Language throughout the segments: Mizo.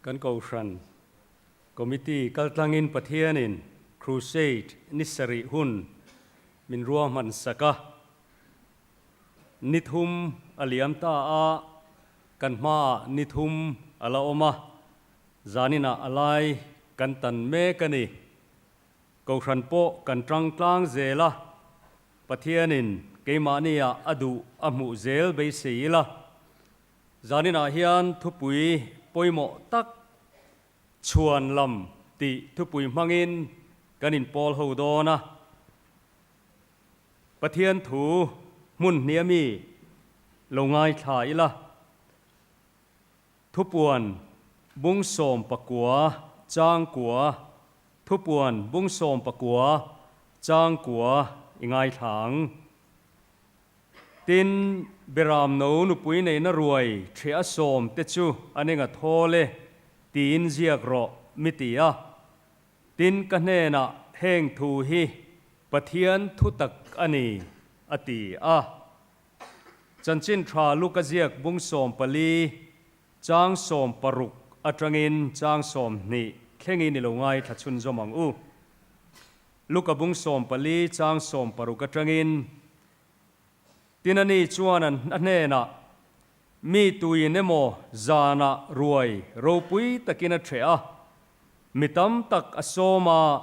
Kan Kohhran Committee kaltlangin Pathianin Crusade ni sarih hun min ruahman sak a, ni thum a liam ta a, kan hmaah ni thum a la awm a, zaninah a lai kan tan mek a ni. Kohhran pawh kan tang tlang zel a, Pathianin keimahniah a duh a hmuh zel beisei ila, Zaninah hian thupui pawimawh tak chhuan lam tih thupui hmangin kan inpawl ho dawn a. Pathian thu hmun hnih ami lo ngaithla ila, Thupuan bung 19 chang kua, Thupuan bung 19 chang kua i ngaithla ang. Tin, Beram no nupui neihna ruai ṭheh a sawm te chu an enga thawl e, tiin ziak rawh, mi ti a. Tin, ka hnenah heng thu hi Pathian thu tak a ni, a ti a. Chanchin ṭha Luka ziak bung 14, chang 16 aṭangin chang 20 thlengin i lo ngaithla chhunzawm ang u. Luka bung 14 chang 16 atangin, Tin ani chuan an hnenah, Mi tuin emaw zanah ruai ropui takin a ṭheh a, mi tam tak a sawm a,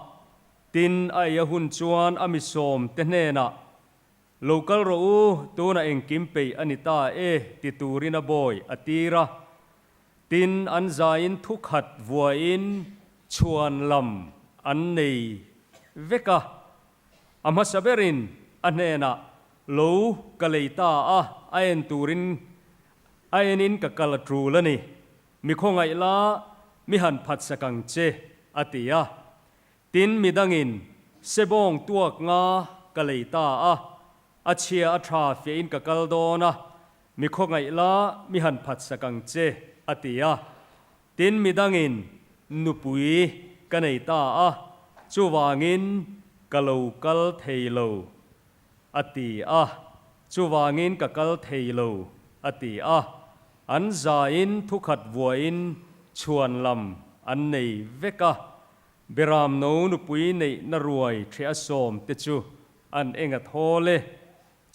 tin a ei a hun chuan a mi sawm te hnenah, Lo kal rawh u, tunah engkim peih a ni ta e, ti turin a bawi a tir a. Tin, an zaiin thu khat vuain chhuan lam an nei vek a. A hmasa berin a hnenah, Lo ka lei ta a, a en turin a enin ka kal a tul a ni. Mi khawngaih la, mi han phatsak ang che, a ti a. Tin, mi dangin sebawng tuak nga ka lei ta a, a chhia a tha fiahin ka kal dawn a, Mi khawngaih la, mi han phatsak ang che, a ti a. Tin, mi dangin nupui ka nei ta a, chuvangin ka lo kal thei lo, a ti a. Chuvangin ka kal thei lo, a ti a. An zain thukhat vuain chhuan lam an nei vek a. Beram no nupui neihna ruai ṭheh a sawm te chu an eng a thawl e.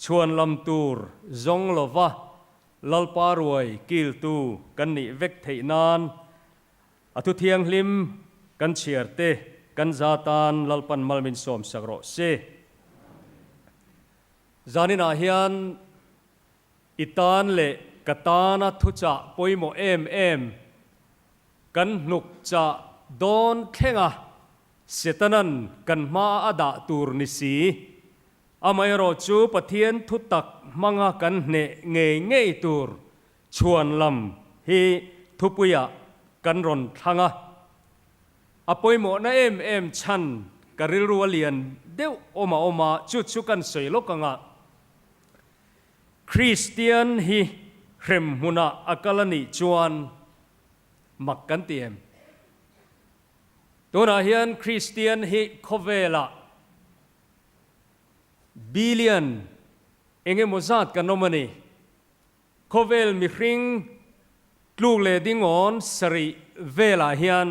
Chhuan lam tur zawng lova Lalpa ruai kiltu kan nih vek theih nan a thu thianghlim kan chhiar te kan za tan Lalpan mal min sawm sak rawh se. Zaninah hian i tan leh ka tana thuchah pawimawh em em kan hnuk chah dawn thlenga Setanan kan hma a dah tur ni si. Amaherawhchu Pathian thu tak hmanga kan hneh ngei ngei tur chhuan lam hi thupuiah kan rawn thlang a. A pawimawhna em em chhan ka rilru a lian deuh awm a awm a, chu chu kan sawi lawk ang a. Kristian hi hrem hmunah a kal a nih chuan mak kan ti em? Tunah hian Kristian hi khawvelah Billion eng emaw zat kan awm a ni. Khawvel mihring tluk leh dingawn sarih velah hian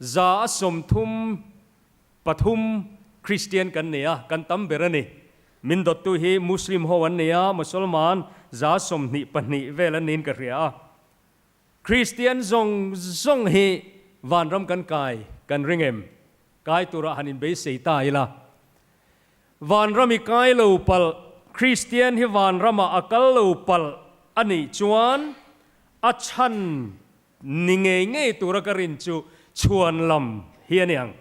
33% Kristian kan ni a, kan tam ber a ni. Min dawttu hi Muslim ho an ni a, Musalman 22% vel an niin ka hria a. Kristian zawng zawng hi vanram kan kai kan ring em? Kai turah han inbeisei ta ila. Vanram i kai lo palh, Kristian hi vanramah a kal lo palh a nih chuan a chhan ni ngei ngei tura ka rin chu chhuan lam hi a ni ang.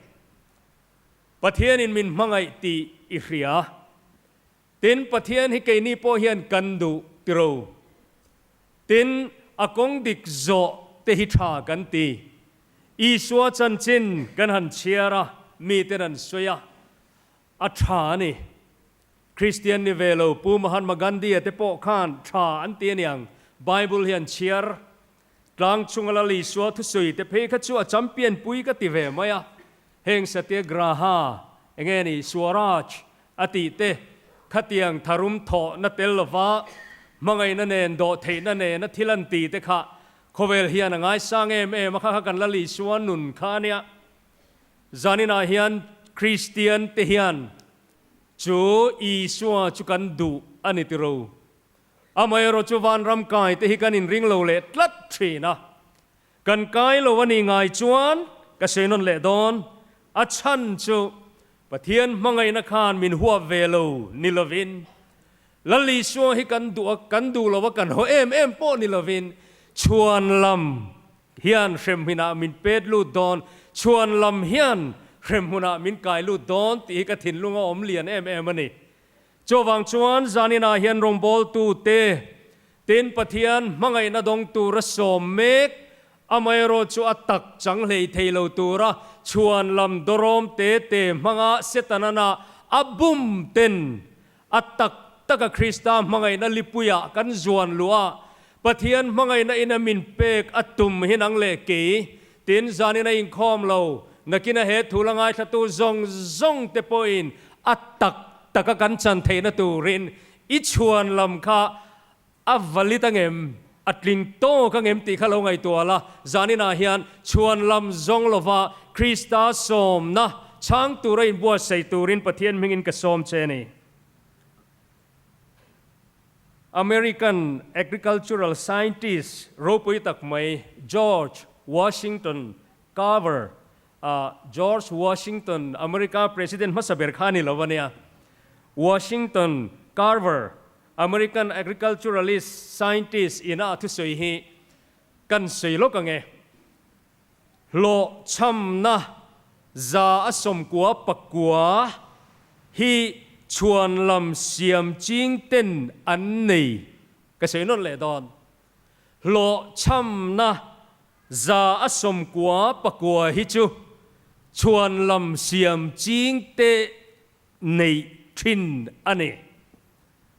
Pathianin min hmangaih tih i hria. Tin, Pathian hi keini pawh hian kan duh tiro. Tin, a kawng dik zawh te hi tha kan ti. Isua chanchin kan han chhiar a, miten an sawi a, a tha a ni. Kristian ni ve lo Pu Mahatma Gandhi-a te pawh khan tha an ti a niang, Bible hi an chhiar. Tlang chunga Lal Isua thusawi te phei kha chu a champion pui ka ti ve mai a. Heng Satyagraha, enge ni, Swaraj a tih te, khatiang tharum thawhna tel lova hmangaihna nen dawhtheihna nena thil an ti te kha. Khawvel hian a ngaisang em em a, kha kha kan Lal Isua nun kha a nia. Zaninah hian Kristian te hian chu Isua chu kan duh a ni tiro. Amaherawh chu vanram kai te hi kan inring lo leh tlat thin a. Kan kai lo a nih ngai chuan ka sawi nawn leh dawn. A chhan chu Pathian hmangaihna khan min huap ve lo ni lovin, Lal Isua hi kan duh a, kan duh lo a, kan haw em em pawh ni lovin, chhuan lam hian hremhmunah min pet lut dawn, chhuan lam hian hremhmunah min kai lut dawn tih hi ka thinlung a awm lian em em a ni. Chuvang chuan zaninah hian rawngbawltute tin Pathian hmangaihna dawng tura sawm mek, amaherawh chu a tak chang hlei thei lo tura chhuan lam dawrawm te te hmanga Setanana a bum ten a tak taka Krista hmangaihna lipuiah kan zuan luh a, Pathian hmangaihna in a min pek a tum hi nang leh kei tin zanin a inkhawm lo, nakina he thu la ngaithlatu zawng zawng te pawhin a tak taka kan chan theihna turin i chhuan lam kha a valid angem, a tling tawk angem tih kha lo ngaihtuah la, zaninah hian chhuan lam zawng lova Krista sawmna chhang tura inbuatsaih turin Pathian hmingin ka sawm che a ni. American agricultural scientist ropui tak mai George Washington Carver, George Washington America president hmasa ber kha a ni lo a nia. Washington Carver, American agriculturalist scientist ina a thusawi hi kan sawi lawk ang e. Hlawhchhamna 199 hi chhuan lam siam ching ten an nei ka sawi nawn leh dawn. Hlawhchhamna 99 hi chu chhuan lam siam ching te neih thin a ni.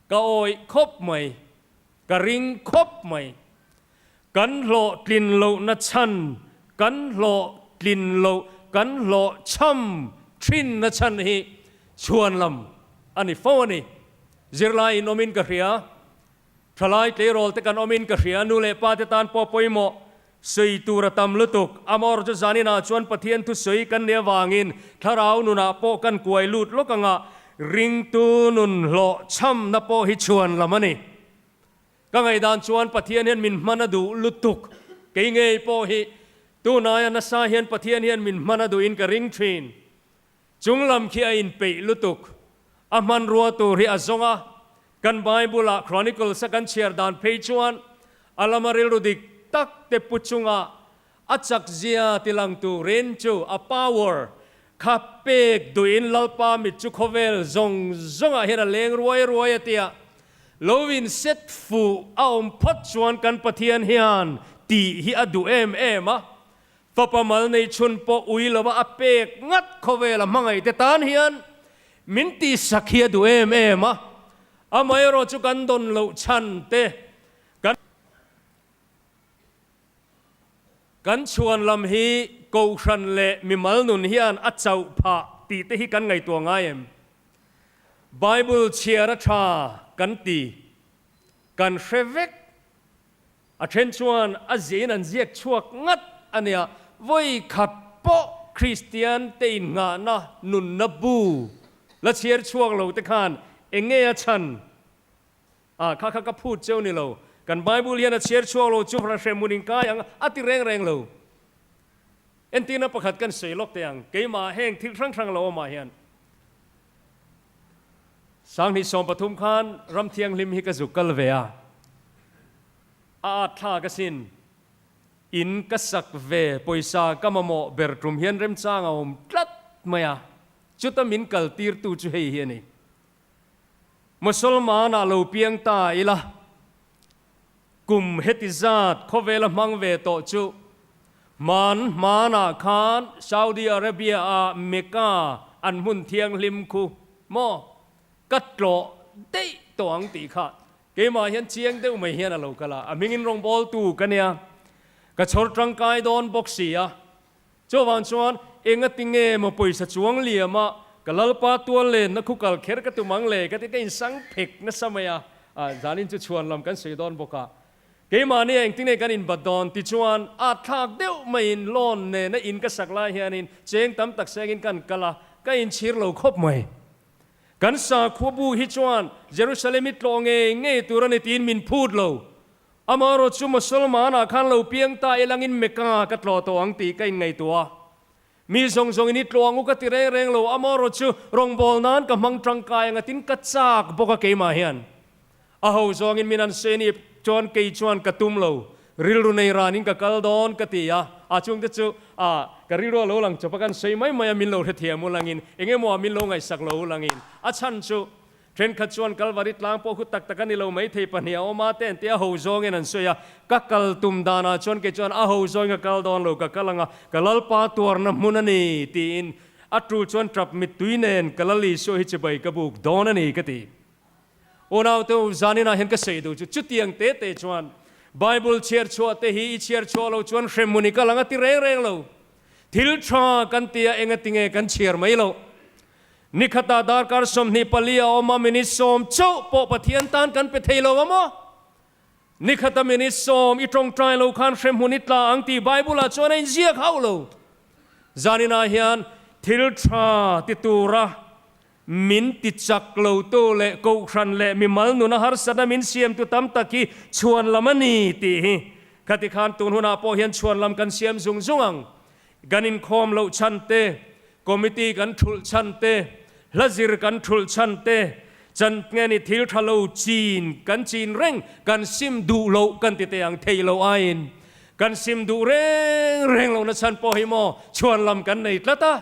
Ka awih khawp mai, ka ring khawp mai. Kan hlawhtlin lohna chhan, kan hlawhtlin loh, kan hlawhchham thinna chhan hi chhuan lam a ni fo a ni. Zirlai in awmin ka hria, thalai tleirawl te kan awmin ka hria, nu leh pa te tan pawh pawimawh sawi tur a tam lutuk. Amaherawhchu chu zaninah chuan Pathian thusawi kan nih avangin thlarau nunah pawh kan kuai lut lawk anga ringtu nun hlawhchhamna pawh hi chhuan lam a ni. Ka ngaihdan chuan Pathian hian min hman a duh lutuk. Kei ngei pawh hi tunaia nasa hian Pathian hian min hman a duhin ka ring thin. Chung lam khi a inpeih lutuk. A hmanrua tur hi a zawng a. Kan Bible-ah Chronicles a kan chhiar dan phei chuan a lama rilru dik tak te pu chunga A chakzia tilang turin chu a power kha pek duhin Lalpa mit chu khawvel zawng zawngah hian a leng ruai ruai a tia. Lo in set fuh a awm phawt chuan kan Pathian hian tih hi a duh em em a. Fapa mal nei chhun pawh ui lova a pek ngat khawvel a hmangaih te tan hian min tihsak hi a duh em em a. Amaherawh chu kan dawn loh chhan te kan. Kan chhuan lam hi Kohhran leh mimal nun hian a chauh phah tih te hi kan ngaihtuah ngai em? Bible chhiar a tha kan ti, kan hre vek. A then chuan a ziahin an ziak chhuak ngat a nia, vawi khat pawh Kristian te innghahna nunna bu la chhiar chhuak lo te khan eng nge a chhan? A, kha kha ka phut cheu ni lo. Kan Bible hian a chhiar chhuak lo chu hre hmun in kai ang a ti reng reng lo. Entirna pakhat kan sawi lawk teh ang, keimah heng thil hrang hrang lo awmah hian 2013 khan ram thianghlim hi ka zuk kal ve a, a at thlak asin, in ka sak ve pawisa ka mamawh ber tum hian remchang a awm tlat mai a, chuta min kal tirtu chu hei hi a ni. Musalman ah lo piang ta ila, kum heti zat khawvela hmang ve tawh chu hman hmanah khan Saudi Arabia ah Mecca an hmun thianghlim khu maw ka tlawh daih tawh ang tih kha keimah hian chiang deuh mai hian a lo kal a, a hmingin rawngbawltu ka nia, ka chhawr tangkai dawn bawk si a. Chuvang chuan engati nge maw pawisa chuang liam a, ka Lalpa tual lenna khu kal kher ka tum ang le ka ti ka insang phek nasa mai a, zanin chu chhuan lam kan sawi dawn bawk a. Keimahni a engtin nge kan inbat dawn? Tichuan, at thlak deuh maiin loan nena in ka sak lai hianin cheng tam tak sengin kan kal a, ka inchhir lo khawp mai. Kan sakhua bu hi chuan Jerusalem i tlawh ngei ngei tur a ni tiin min phut lo. Amaherawh chu Mosolman-ah khan lo piang ta ilangin Mecca ka tlawh tawh ang tih ka inngaihtuah a. Mi zawng zawngin i tlawh ang u ka ti reng reng lo, amaherawh chu rawngbâwl nân ka hmang ṭangkai ang a tin ka châk bawk a keimah hian. A ho zawngin min an sawi a nih chuan kei chuan ka tum lo, rilru nei rânin ka kal dâwn ka ti a, a chungte chu a ka rilru a lo lang chawp a kan sawi mai mai a min lo hrethiam u langin eng emaw ah min lo ngaihsak lo u langin a chhan chu Thenkhat chuan Kalvari tlang pawh khu tak tak a ni lo mai thei pahnih a awm a te an ti a ho zawngin an sawi a, ka kal tum danah chuan kei chuan a ho zawngin ka kal dawn lo, ka kal ang a, ka Lalpa tuarna hmun a ni tiin a tul chuan tap mittui nen ka Lal Isua hi chibai ka buk dawn a ni ka ti. Unaute u, zaninah hian ka sawi duh chu chutiang te te chuan Bible chhiar chhuah te hi i chhiar chhuah lo chuan hremhmun i kal ang a ti reng reng lo. Thil tha kan ti a engatinge kan chhiar mai loh. Ni khatah darkar 24 a awm a, minute sawm chauh pawh Pathian tan kan pe thei lo a maw? Ni khata minute sawm i tawngtai lo khan hremhmun i tla ang tih Bible-ah chuan a inziak hauh lo. Zaninah hian thil tha ti tura min ti chak lotu leh kohhran leh mimal nuna harsatna min siamtu tam tak hi chhuan lam a ni tih hi khati khan tun hunah pawh hian chhuan lam kan siam zung zung ang. Kan inkhawm loh chhan te, committee kan thulh chhan te, hla zir kan thulh chhan te, chan nge ni thil tha lo chin kan chin reng, kan sim duh loh kan ti teh ang thei lo aiin kan sim duh reng reng lohna chhan pawh hi maw chhuan lam kan nei tlat a.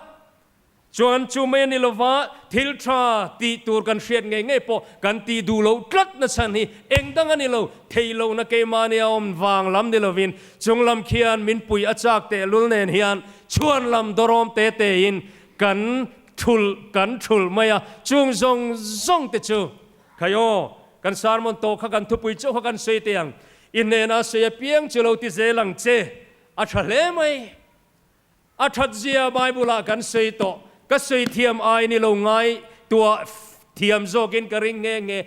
Chuan chu mai a ni lova, thil tha tih tur kan hriat ngei ngei pawh kan tih duh loh tlat na chhan hi eng dang a ni lo, thei lohna keimahni a awm vang lam ni lovin chung lam khian min pui a chak tehlul nen hian chhuan lam dawrawm te tein kan thulh kan thulh mai a, chung zawng zawng te chu khai aw, kan sermon tawh kha kan thupui chauh kha kan sawi teh ang, i hnenah sawi apiang chu lo ti zel ang che, a tha hle mai. A that zia Bible ah kan sawi tawh, ka sawi thiam ai ni lo ngai tuah thiam zawkin ka ring nghe nghe.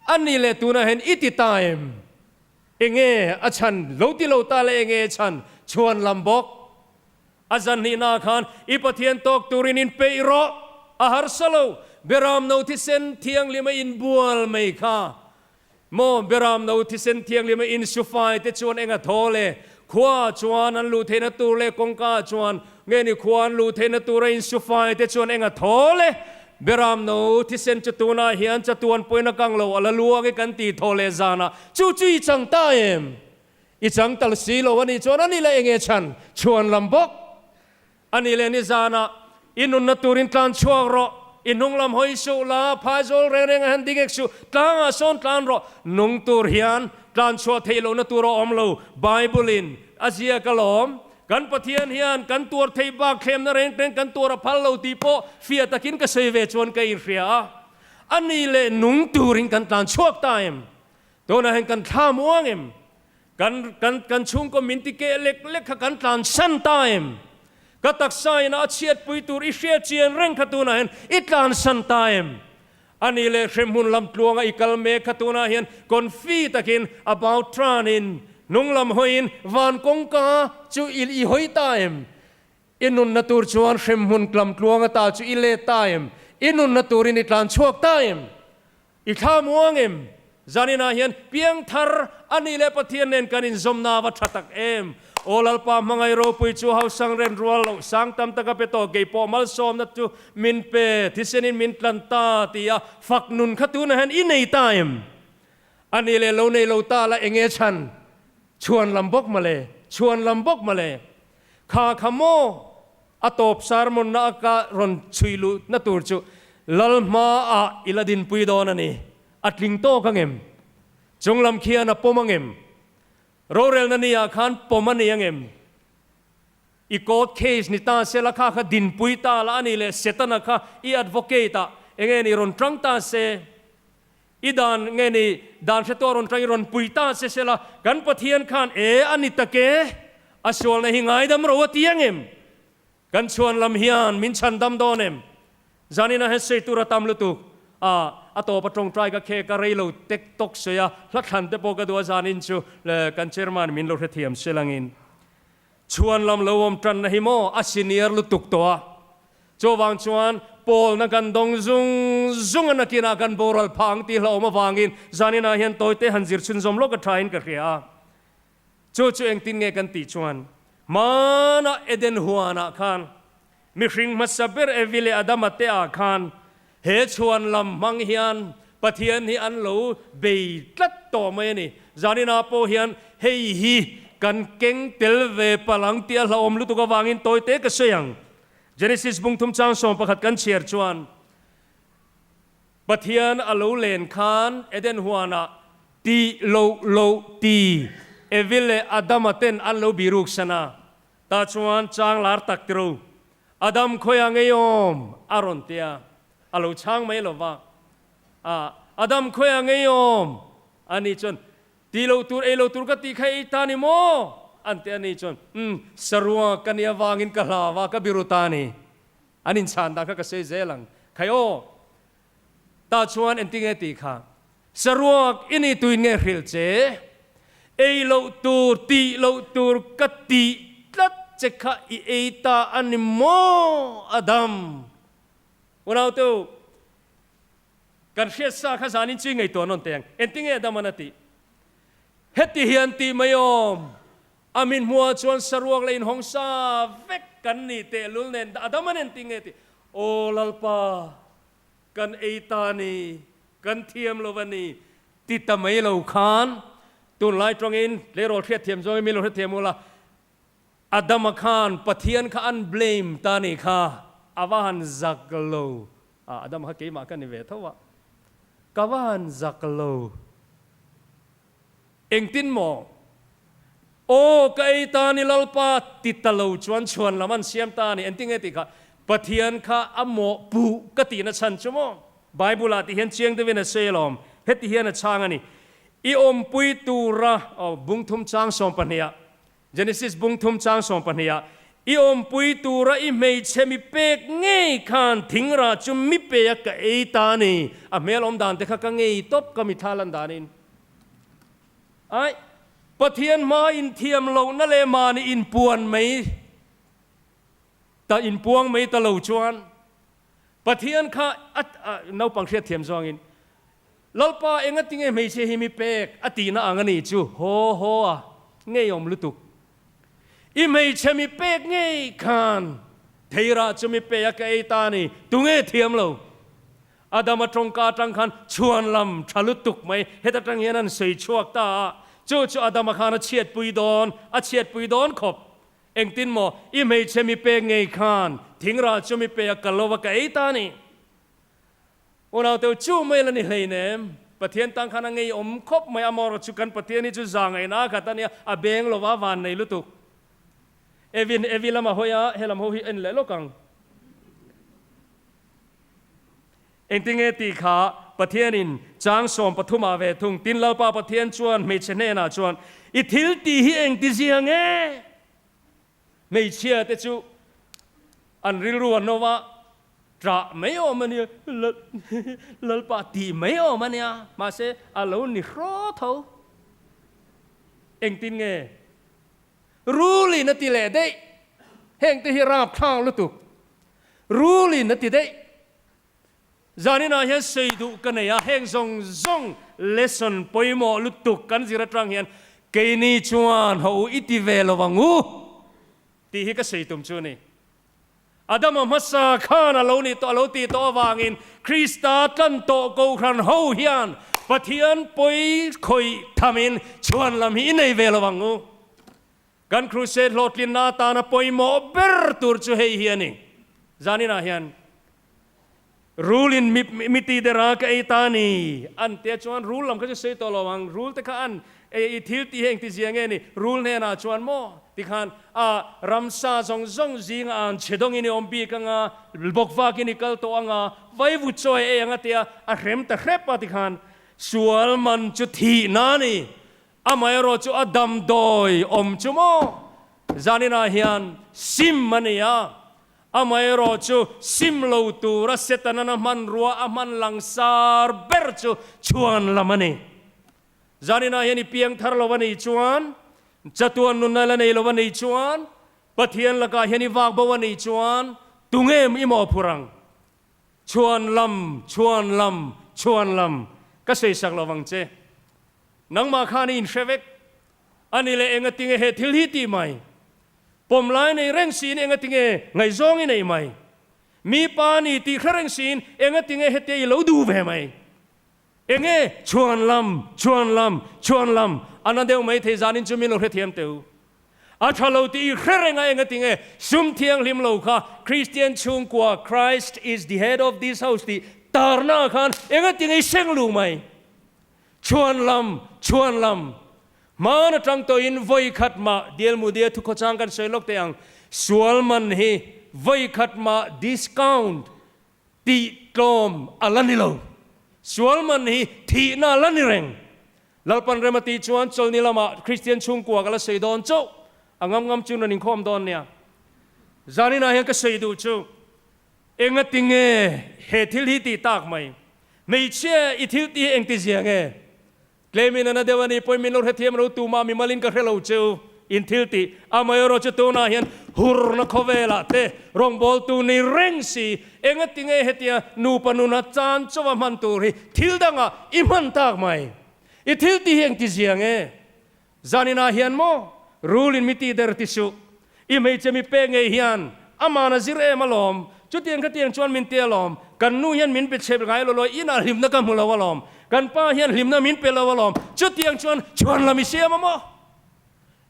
A ni leh tunah hian i ti ta em? Enge a chhan? Lo ti lo ta le enge a chhan? Chhuan lam bawk. A zan hnihnaah khan i Pathian tawk turin in peih rawh, a harsa lo, Beram no thisen thianghlim a inbual mai kha. Maw Beram no thisen thianghlim a insufai te chuan eng a thaw le? Khua chuan an luh theihna tur leh kawngka chuan nge ni khua an luh theihna tur a insufai te chuan eng a thaw le? Beram no thisen chu tunah hian chatuan pawhin a kang lo a la luang e kan tih thaw leh zanah chu chu i chang ta em? I chang tal si lo a nih chuan a ni leh enge chhan? Chhuan lam bawk. A nih leh nizanah i nunna turin tlan chhuak rawh, i hnung lam hawi suh la, phaizawl reng reng ah hian ding ek suh, tlangah sawn tlan rawh, nung tur hian tlan chhuah theih lohna tur a awm lo, Bible in a ziak alawm, kan Pathian hian kan tuar theih bak thlemna reng reng kan tuar a phal lo tih pawh fiah takin ka sawi ve chuan ka inhria a, a nih leh nung turin kan tlan chhuak ta em? Tunah hian kan thla muang em? Kan kan kan chhungkaw min ti keh lek lek kha kan tlan san ta em? Ka taksa ina a chhiatpui tur i hriat chian reng kha tunah hian i tlan san ta em? A nih leh hremhmun lam tluanga i kal mek kha tunah hian confi takin about turn-in hnung lam hawiin van kawngka chu i i hawi ta em? I nunna tur chuan hremhmun lam tluanga ta chu i let ta em? I nunna turin i tlan chhuak ta em? I thla muang em? Zaninah hian piangthar a nih leh Pathian nen kan inzawmna va tha tak em? Aw Lalpa hmangaih ropui chu hausang ren rual loh sang tam taka pe tawh kei pawh malsawmna chu min pe thisenin min tlan ta ti a fak nun kha tunah hian i nei ta em? A nih leh lo nei lo ta la enge chhan? Chhuan lam bawk mawle, chhuan lam bawk mawle. Kha kha maw? A tawp sermon na ka rawn chhui luh na tur chu Lal hma ah i la dinpui dawn a ni. A tling tawk ang em? Chung lam khian a pawm ang em? Rorelna ni ah khan pawm a ni ang em? I court case ni ta se la kha kha dinpui ta la a ni leh Setana kha i advocate ah enge ni rawn tang ta se? I dan nge ni dan hre tawh rawn tang i rawn pui ta se se la, kan Pathian khan e a ni tak e, a sualna hi ngaidam ro a ti ang em? Kan chhuan lam hian min chhan dam dawn em? Zanin a hensei tur a tam lutuk a. A tawp a tawngtai ka khek a, rei lo tek tawk sawi a, hla thlan te pawh ka duh a zanin chu kan chairman min lo hrethiam selangin chhuan lam lo awm tanna hi maw a senior lutuk tawh a. Chuvang chuan pawlna kan dawng zung zung a nakinah kan boral phah ang tih hlauhawm avangin zaninah hian tawite han zir chhunzawm lawk a thain ka hria a. Chu chu engtin nge kan tih chuan hmanah Eden huanah khan mihring hmasa ber Evi leh Adama te ah khan he chhuan lam hmang hian Pathian hi an lo bei tlat tawh mai a ni. Zaninah pawh hian hei hi kan keng tel ve palh ang tih a hlauhawm lutuk avangin tawite ka sawi ang. Genesis bungthum chang 11 kan chhiar chuan Pathian a lo len khan Eden huanah ti loh loh ti Evi leh Adama ten an lo biruk san a, tah chuan chang lar tak tiro Adam khawiah ngeiawm a rawn ti a, a lo chhang mai lo va. A, Adam khawiah ngeiawm a nih chuan Ti lo tur, ei lo tur ka tih kha ei ta ni maw? An ti a ni chuan, Umm, sarua ka nih avangin ka hlau a, ka biru ta ni. An inchhan dan kha ka sawi zel ang. Khai aw, tah chuan engtinge tih kha? Saruak i ni tuin nge hrilh che? Ei loh tur, tih loh tur ka tih tlat che kha i ei ta a ni maw, Adam? Unaute, Kan hriat sa kha zanin chi ngaihtuah nawn teh ang. Engtinge Adaman a tih? Heti hian tih mai awm. A min hmuah chuan saruak leh inhawng sa vek kan ni tehlul nen Adaman engtinge tih? Aw Lalpa, kan ei ta ni, kan thiam lo a ni ti ta mai lo khan tunlai tawngin tleirawl hriatthiam zawngin min lo hrethiam ula, Adama khan Pathian kha an blame ta ni kha a va han zak lo. A, Adama kha keimah ka ni ve tho a, ka va han zak lo. Engtin maw? Aw, ka ei ta ni Lalpa ti ta lo chuan chhuan lam an siam ta a ni. Engtin nge tih kha? Pathian kha a mawh puh ka tihna chhan chu maw? Bible ah ti hian chiang deuhin a sawi alawm. Heti hian a chhang a ni. I awmpui tura, aw, bungthum chang 12 ah, Genesis bung thum chang 12 ah, I awmpui tura i hmeichhe mi pek ngei khan thingrah chu mi pe a ka ei ta a ni. A hmel awm dan te kha ka ngei tawp ka mitthla lan danin. Ai, Pathian hma inthiam lohna leh mahni inpuan mai ta inpuang mai ta lo chuan Pathian kha a naupang hriatthiam zawngin Lalpa engatinge hmeichhia hi mi pek a tihna ang a nih chu haw haw a ngeiawm lutuk. I hmeichhe mi pek ngei khan theirah chu mi pe a ka ei ta a ni, tunge thiam lo? Adama tawngka atang khan chhuan lam tha lutuk mai heta tang hian an sawi chhuak ta a, chu chu Adama khan a chhiatpui dawn, a chhiatpui dawn khawp. Engtin maw i hmeichhe mi pek ngei khan thingrah chu mi pe a ka lo a ka ei ta a ni. Unauteu chu mai la ni hleinem. Pathian tan khan a ngeiawm khawp mai a, amaherawh chu kan Pathian hi chu za ngaihna a khat a nia, a beng lo va, a van nei lutuk. Evin, Evi lama hawi a, helam ho hi en leh lawk ang. Engtinge tih kha Pathianin chang 13 ah ve thung, tin Lalpa Pathian chuan hmeichhe hnenah chuan, I thil tih hi engtizia nge? Hmeichhia te chu an rilru an awm a, ṭah mai awm a nia, Lalpa tih mai awm a nia, mahse a lo ni hraw tho. Engtin nge? Rulin a ti leh daih, heng te hi rapthlak lutuk, rulin a ti daih. Zaninah hian sawi duh ka nei a, heng zawng zawng lesson pawimawh lutuk kan zir atang hian keini chuan ho u i ti ve lo ang u tih hi ka sawi tum chu a ni. Adama hmasa khan a lo ni tawh a lo tih tawh avangin Krista tlan tawh Kohhran ho hian Pathian pawi khawih thamin chhuan lam hi i nei ve lo ang u. Kan Crusade hlawhtlinna atana pawimawh ber tur chu hei hi a ni. Zaninah hian Rul in mi mi ti der a ka ei ta ni an tia chuan rul lam kha chu sawi tawh lo ang, rul te kha an ei i thil tih hi engti zia nge ni, rul hnenah chuan maw tikhan a ramsa zawng zawng zinga an chhe dawngin i awm bik anga bawk vakin i kal tawh anga vaivu chawi ei anga tia a hrem ta hrep a tikhan sual man chu thihna a ni Amaherawh chu a damdawi awm chu maw zaninah hian sim a ni a. Amaherawhchu, sim lo tura Setanan a hmanrua a hman langsar ber chu chhuan lam a ni. Zaninah hian i piang thar lo a nih chuan, chatuan nunna la nei lo a nih chuan, Pathian lakah hian i vak bo a nih chuan tunge i mawhphurh ang? Chhuan lam, chhuan lam, chhuan lam ka sawisak lo vang che. Nangmah khan i inhre vek. A ni leh engatinge he thil hi tih mai? Pawm lai nei reng siin engatinge ngaihzawng i nei mai? Mi pa ni tih hre reng siin engatinge hetia i lo duh ve mai? Enge chhuan lam, chhuan lam, chhuan lam a na deuh mai thei zanin chu min lo hrethiam teh u. A tha lo tih i hre reng a engatinge sum thianghlim lo kha Kristian chhungkua Christ is the head of this house tih tarna khan engatinge i seng lu mai? Chhuan lam, chhuan lam. Hmaan atang tawhin vawi khat mah Dial Mudia thukhawchang kan sawi lawk teh ang, sual man hi vawi khat mah discount tih tlawm a la ni lo. Sual man hi thihna a la ni reng. Lalpan rem a tih chuan chawlhni lamah Kristian chhungkua ka la sawi dawn chauh. A ngam ngam chu nan inkhawm dawn nia. Zaninah hian ka sawi duh chu Engatinge he thil hi tih tak mai? Hmeichhia i thil tih hi engti zia nge? Tlemin a na deuh a ni pawhin min lo hrethiam lo tumah mimalin ka hre lo cheu in thil tih. Amaherawh chu tunah hian hurna khawvelah te rawngbawltu ni reng si engatinge hetia nupa nuna chan chauha hman tur hi thil dangah i hman tak mai? I thil tih hi engti zia nge? Zaninah hian maw rul in mi tih der ti suh. I hmeichhe mi pek ngei hian aman a zir em alawm. Chutiang khatiang chuan min ti alawm. Kan nu hian min pe chhep ngai lo lawi inah hlimna ka hmu lo alawm. Kan pa hian hlimna min pe lo alawm. Chutiang chuan chhuan lam i siam a maw?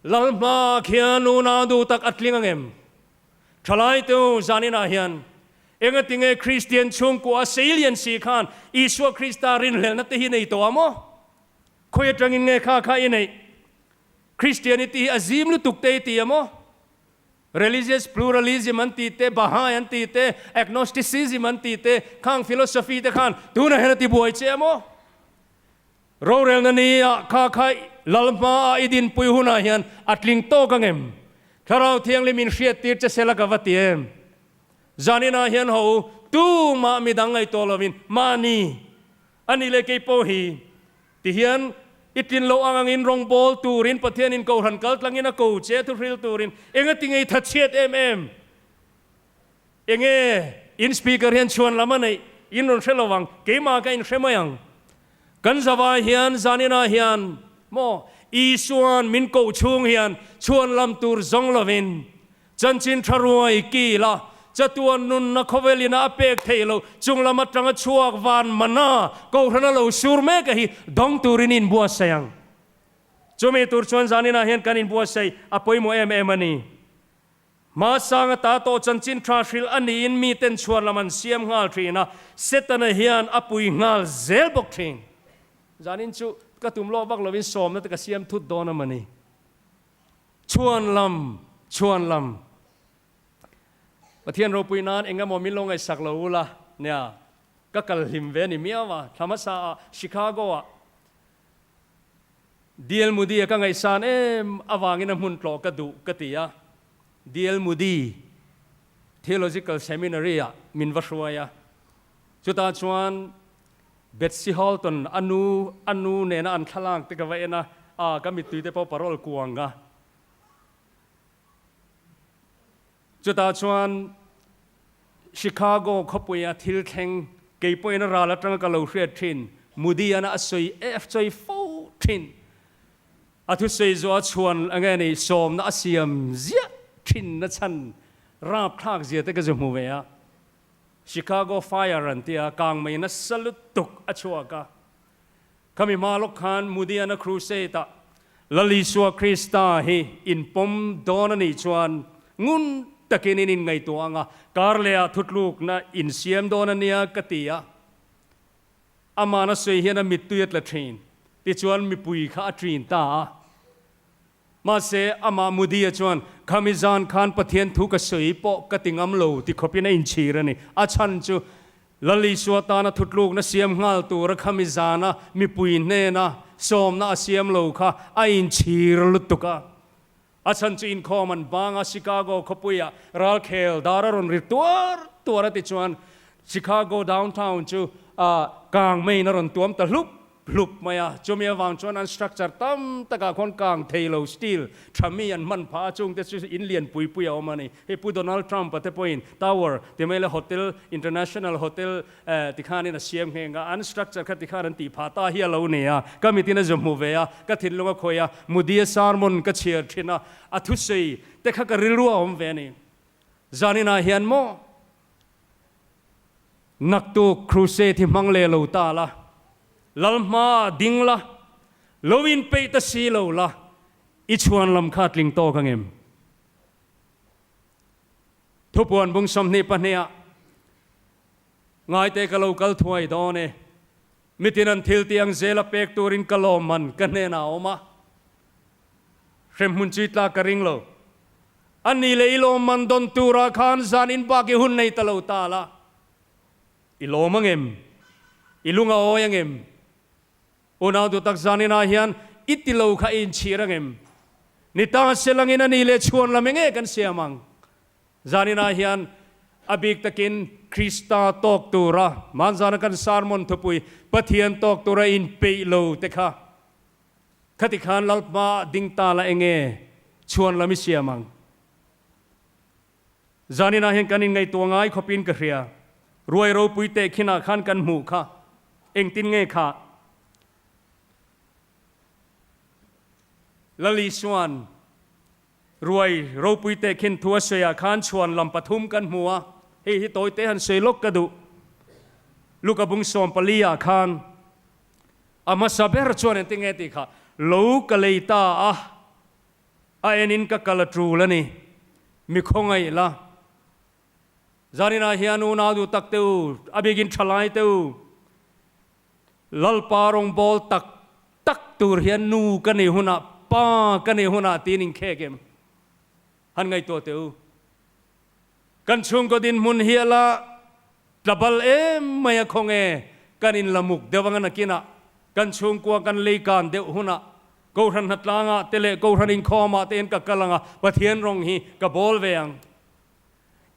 Lalhma khian unau duh tak a tling angem? Thalai tu zaninah hian engatinge Kristian chhungkua a seilian si khan Isua Krista rinhlelhna te hi nei tawh a maw? Khawi atangin nge kha kha i neih? Christianity hi a zim lutuk te i ti a maw? Religious pluralism an ti te, Baha'i an ti te, Agnosticism an ti te, khang philosophy te khan tunah hian a ti buai che a maw? Rorelna ni ah kha kha lal hma ah i dinpui hunah hian a tling tawk ang em? Thlarau Thianghlim in hriattir che sela ka va ti em? Zaninah hian ho u, tumah midang ngaihtuah lovin mahni A ni leh kei pawh hi ti hian i tlin loh ang angin rawngbawl turin Pathianin Kohhran kal tlangin a ko che thu hril turin engati nge i thatchhiat em em? Enge in speaker hian chhuan lam a neih in rawn hre lo ang, keimah ka inhre mai ang. Kan zavai hian zaninah hian maw Isua'n min koh chhung hian chhuan lam tur zawng lovin Chanchin tha ruai kil a, chatuan nunna khawvel ina a pek theih loh chung lam atanga chhuak van mana Kohhran a lo sur mek a hi dawng turin i inbuatsaih ang. Chumi tur chuan zaninah hian kan inbuatsaih a pawimawh em em a ni. Hmasang ata tawh chanchin tha hrilh a niin miten chhuan lam an siam nghal thin a, Setana hian a pui nghal zel bawk thin. Zanin chu ka tum lawk vak lovin sawmna te ka siam thut dawn a mawni. Chhuan lam, chhuan lam. Pathian ropui nan eng emaw min lo ngaihsak lo ula nia, ka kal hlim ve ni miau a, thla hmasa ah Chicago ah DL Moody a ka ngaihsan em avangin a hmun tlawh ka duh ka ti a, DL Moody Theological Seminary ah min va hruai a, chutah chuan Betsy Halton a nu a nu nena an thlalak te ka va en a, a ka mittui te pawh parol kuang a. Chutah chuan Chicago khawpuia thil thleng kei pawhin a ral atanga ka lo hriat thin Moody-ana a sawi ef chawi fo thin. A thusawi zawh a chhuan nge ni sawmna a siam ziah thin na chhan rapthlak zia te ka zu hmu ve a. Chicago Fire an tia kang mai nasa lutuk a chhuak a. Khami hma lawk khan Mudiana Crusade ah Lal Isua Krista hi inpawm dawn a nih chuan ngun takin in inngaihtuah ang a, kar leh ah thutlukna insiam dawn a nia ka ti a. Amahna sawi hian a mittui a tla thin. Tichuan mipui kha a ṭin ta a. Mahse, amah Moody-a chuan, Khami zan khan Pathian thu ka sawi pawh ka ti ngam lo ti khawpin a inchhir a ni. A chhan chu, Lal Isua tana thutlukna siam nghal tura khami zana mipui hnena sawmna a siam lo kha a inchhir lutuk a. A chhan chu inkhawm an bang a, Chicago khawpuiah ralkhel dar a rawn ri tuar tuar a tichuan Chicago downtown chu kang meiin a rawn tuam ta hlup hlup mai a. Chumi avang chuan an structure tam takah khawn kang thei lo steel tha mi an hman phah a, chungte chu in lian pui pui a awm a ni. Hei Pu Donald Trump-a te pawhin tower ti mai leh hotel, international hotel Tikhanin a siam nghe nga, an structure kha tikhan an tih phah ta hi a lo ni a, ka mitin a zu hmu ve a, ka thinlung a khawih a, Mudi-a sermon ka chhiar thin a, a thusawi te kha ka rilru a awm ve a ni. Zaninah hian maw naktuk crusade hi hmang leh lo ta la, lal hmaah ding la, lo inpeih ta si lo la, i chhuan lam kha a tling tawk angem? Thupuan bung 22 ah Ngaite ka lo kal thuai dawn e. Mitin an thil tih ang zela pek turin ka lawmman ka hnenah a awm a. Hremhmun chi tlak ka ring lo. A ni leh i lawmman dawn turah khan zan in bak i hun nei ta lo ta la. I lawm angem? I lung a awi angem? Unau duh tak zaninah hian i ti lo kha i inchhir angem? Ni ta selangin a ni leh chhuan lam enge kan siam ang? Zaninah hian a bik takin Krista tawk tura hmanzana kan sermon thupui Pathian tawk tura inpeih lo te kha khati khan Lalpa ding ta la enge chhuan lam i siam ang? Zaninah hian kan inngaihtuah ngai khawpin ka hria. Ruai ropui teh khinah khan kan hmuh kha engtin nge kha? Lali chuan Ruai ropui teh khin thu a sawiah khan chhuan lam pathum kan hmu a, hei hi tawite han sawi lawk ka duh. Luka bung 14 ah khan a hmasa ber chuan engtin nge tih kha, Lo ka lei ta a, a enin ka kal a tul a ni, mi khawngaih la. Zaninah hian unau duh tak te u, a bikin thalai te u, Lalpa rawngbâwl tak tak tur hian nu ka nei hunah, pa ka nei hunah tiin inkhek em? Han ngaihtuah teh u. Kan chhungkaw dinhmun hi a la tla bal em mai a khawnge kan inla muk deuh anga nakinah kan chhungkua kan leikan deuh hunah Kohhran hnatlangah te leh Kohhran inkhawmah te hian ka kal anga Pathian rawng hi ka bawl ve ang.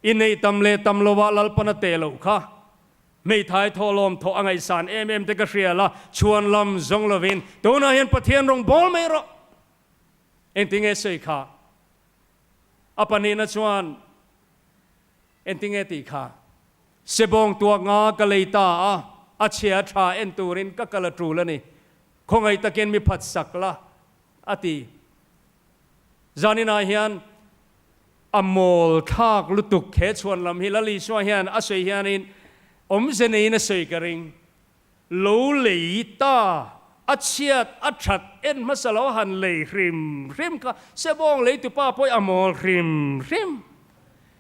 I neih tam leh tam lovah Lalpan a teh loh kha. Hmeithai thawhlawm thawh a ngaihsan em em te ka hria la, chhuan lam zawng lovin tunah hian Pathian rawng bawl mai rawh. Engtinge sawi kha? A pahnihna chuan engtinge tih kha? Sebawng tuak nga ka lei ta a, a chhia tha en turin ka kal a tul a ni. Khawngaih takin mi phat sak la, a ti. Zaninah hian A mawl thlak lutuk he chhuan lam hi Lal Isua hian a sawi hianin awmze neiin a sawi ka ring. Lo lei ta, a chhiat a that en hmasa lo han lei hrim hrim kha Sebawng leitupa pawh hi a mawl hrim hrim.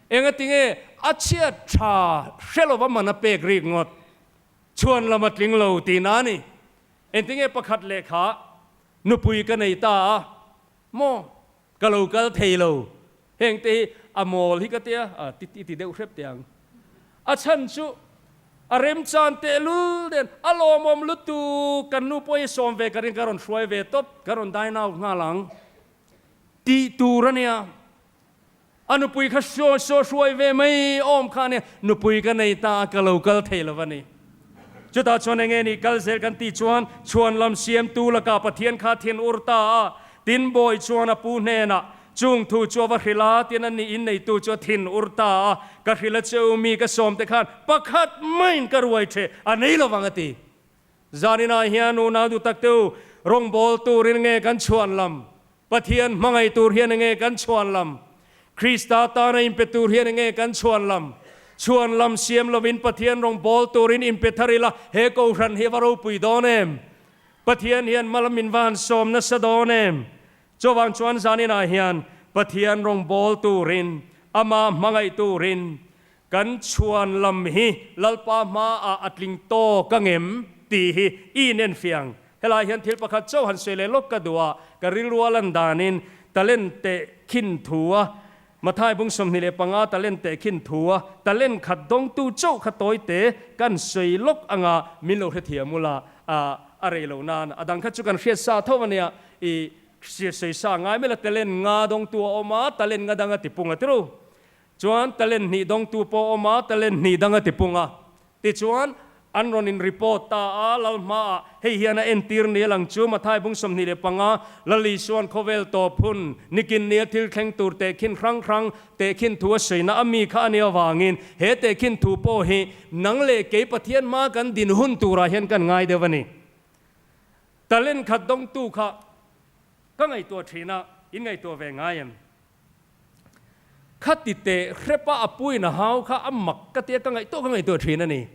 Engatinge a chhiat tha hre lova man a pek rik ngawt. Chhuan lam a tling lo tihna a ni. Engtinge pakhat lehkha nupui ka nei ta a maw? Ka lo kal thei lo. Heng te hi a mawl hi ka tia, a ti ti deuh hrep teh ang. A chhan chu a remchan tehlul den a lawmawm lutuk kan nu pawh hi sawm ve ka ring ka rawn hruai ve tawp, ka rawn dine out nghal ang tih tur a nia. A nupui kha saw saw hruai ve mai awm kha a nia, nupui ka nei ta a ka lo kal thei lo a ni. Chutah chuan enge nih kal zel kan tih chuan chhuan lam siamtu lakah Pathian kha thin ur ta a, tin bawi chuan a pu hnenah chung thu chu a va hrilh a, tin a nih inneitu chu a thin ur ta a, ka hrilh a che u mi ka sawm te khan pakhat maiin ka ruai the a nei lo vang a ti. Zaninah hian unau duh tak te u, rawngbâwl turin nge kan chhuan lam? Pathian hmangaih tur hian enge kan chhuan lam? Krista tana inpe tur hian enge kan chhuan lam? Chhuan lam siam lovin Pathian rawng bawl turin inpe thar ila, he Kohhran hi a va ropui dawn em? Pathian hian hma lam min va han sawm nasa dawn em? Chuvang chuan zaninah hian Pathian rawng bawl turin, Amah hmangaih turin kan chhuan lam hi Lalpa hmaah a tling tawk angem tih hi i inenfiang. Helai hian thil pakhat chauh han sawi leh lawk ka duh a, ka rilru a lan danin talent teh khin thu a, Mathai bung 25 talent teh khin thu a, talent khat dawngtu chauh kha tawi te kan sawi lawk anga min lo hrethiam ula, a rei lo nan a dang kha chu kan hriat sa tho ania i. Sawi sa ngai mai la, talent nga dawngtu a awm a, talent nga dang a tipung a ti ru. Chuan talent hnih dawngtu pawh a awm a, talent hnih dang a tipung a. Tichuan, an rawn in report ta a, Lal hmaah hei hian a entir ni a lang chu, Mathai bung 25, Lal Isua'n khawvel tawp hun, nikin nia thil thleng tur tehkhin hrang hrang, tehkhin thu a sawina a mi kha a nih avangin he tehkhin thu pawh hi nang leh kei Pathian hmaa kan din hun turah hian kan ngai deuh a ni. Talent khat dawngtu kha ka ngaihtuah thin a, in ngaihtuah ve ngai em? Khati teh hrepa a puin a hau kha a mak ka tia ka ngaihtuah ka ngaihtuah thin a ni.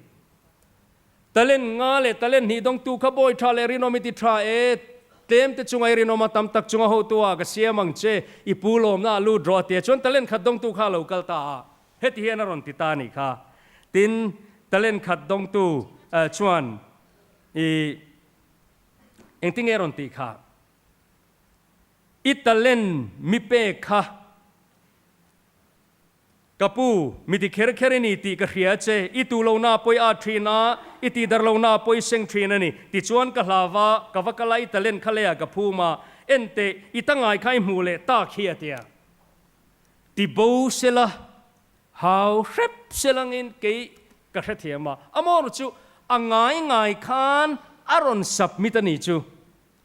Talent nga leh talent hnih dawngtu kha bawi tha leh rinawm i ti tha e, tlem te chunga i rinawm a tam tak chunga hotu ah ka siam ang che, i pu lawmna ah lut rawh a tia chuan talent khat dawngtu kha a lo kal ta a, heti hian a rawn ti ta a nih kha. Tin, talent khat dawngtu chuan i engtinge a rawn tih kha? I talent mi pek kha ka pu, mi ti kher kher i ni tih ka hria che, i tu lo na pawi at thin a, i ti dar lo na pawi seng thin a ni. Tichuan ka hlau a, ka va kal a, i talent kha leiah ka phum a, en teh, i ta ngai kha i hmuh leh tak hi a tia. Ti bo sela, hau hrep selangin kei ka hrethiam a, amawr chu a ngai ngai khan a rawn submit a ni chu.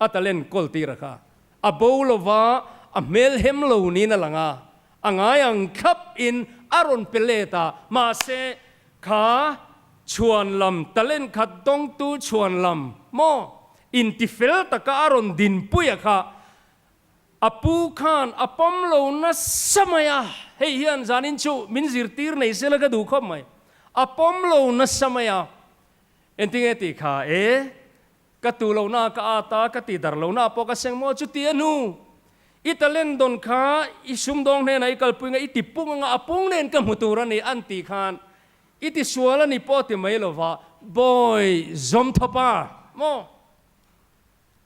A talent kawl tir a kha a bo lova, a hmel hem lo niin a lang a, a ngai ang thlap in a rawn pe let a, mahse kha chhuan lam talent khat dawngtu chhuan lam maw inti fel taka a rawn dinpui a kha a pu khan a pawm lo nasa mai a, hei hian zanin chu min zirtir nei sela ka duh khawp mai, a pawm lo nasa mai a, engtinge tih kha e Ka tu lohna ka at a, ka ti dar lohna pawh ka seng maw? Chuti a hnu, i talent dawn kha i sumdawng hnenah i kalpui nga i ti pung anga a pung nen ka hmu tur a ni an tih khan i ti sual a ni pawh ti mai lova bawi zawm thawp a maw?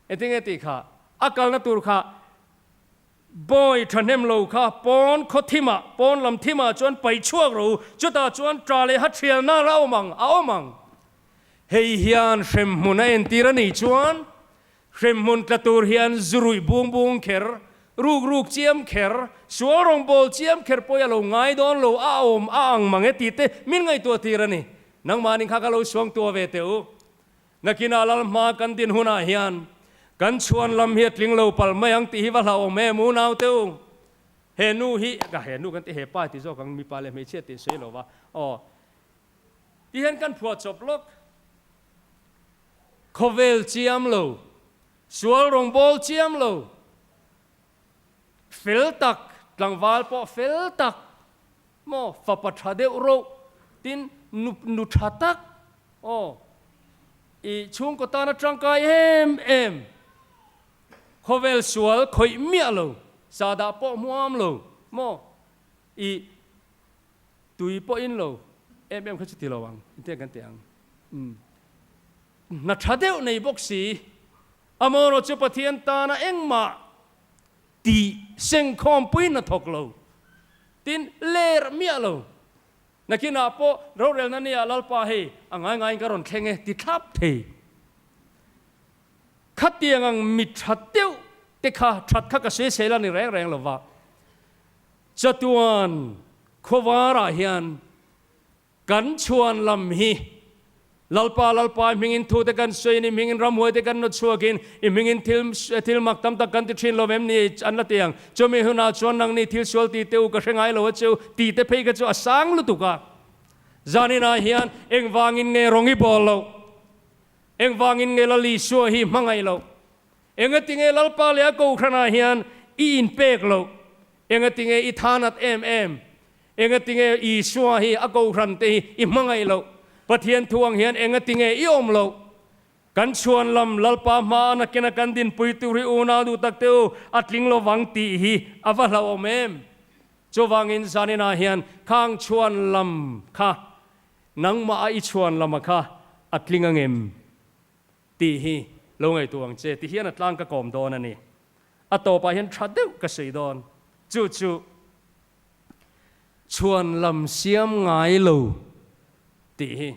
Engtinge tih kha a kalna tur kha bawi thahnem lo kha pawn khaw thimah pawn lam thimah chuan paih chhuak ro chutah chuan ṭah leh ha ṭhialna a awm ang a awm ang. Hei hian hremhmun a entir a nih chuan hremhmun tla tur hian zu ruih bung bung kher, ruk ruk chiam kher, sual rawngbâwl chiam kher pawh hi a lo ngai dawn lo, a awm a ang mang e tih te min ngaihtuah tir a ni. Nangmahni kha ka lo suang tua ve teh u. Nakinah lal hma kan din hunah hian kan chhuan lam hi a tling lo palh mai ang tih hi va hlauhawm em u naute u. He nu hi, ka he nu kan ti he pa ti zawk ang mipa leh hmeichhia tih sawi lo va, aw. Ti hian kan phuah chawp lawk. Khawvel chiam lo, sual rawngbâwl chiam lo, fel tak, tlangval pawh fel tak, maw, fapa tha deuh roh, tin nu nu tha tak, aw, i chhungkaw tana tangkai em em, khawvel sual khawih miah lo, sahdah pawh hmuam lo, maw, i. Tui pawh in lo em em kha chu ti lo ang, engtin kan ti ang? Umm. Hna tha deuh nei bawk si, amaherawh chu Pathian tana engmah tih sengkhawmpui hna thawk lo, tin ler miah lo. Nakinah pawh rorelna nia Lalpa hei a ngai ngaiin ka rawn thleng e ti thlap thei. Khatiang ang mi tha deuh te kha that kha ka sawisel a ni reng reng lo va. Chatuan khawvarah hian kan chhuan lam hi Lalpa, Lalpa, i hmingin thu te kan sawiin, i hmingin ramhuai te kan nawt chhuakin, i hmingin thil thil mak tam tak kan ti thin lo em ni? An la ti ang. Chumi hunah chuan nangni thil sual ti te u ka hre ngai lo a cheu ti te phei kha chu a sang lutuk a. Zaninah hian engvangin nge rawng i bawl loh? Engvangin nge Lal Isua hi hmangaih loh? Engatinge Lalpa leh a Kohhranah hian i inpek loh? Engatinge i thanat em em? Engatinge Isua hi a Kohhran te hi i hmangaih loh? Pathian thu ang hian engatinge i awm loh? Kan chhuan lam Lalpa hma a nakin a kan dinpui tur hi unau duh tak te u, a tling lovang tih hi a va hlauhawm em? Chuvangin zaninah hian khang chhuan lam kha nangmah a i chhuan lama kha a tling angem? Tih hi lo ngaihtuah ang che ti hian a tlang ka kawm dawn a ni. A tawpah hian tha deuh ka sawi dawn. Chu chu chhuan lam siam ngai lo tih hi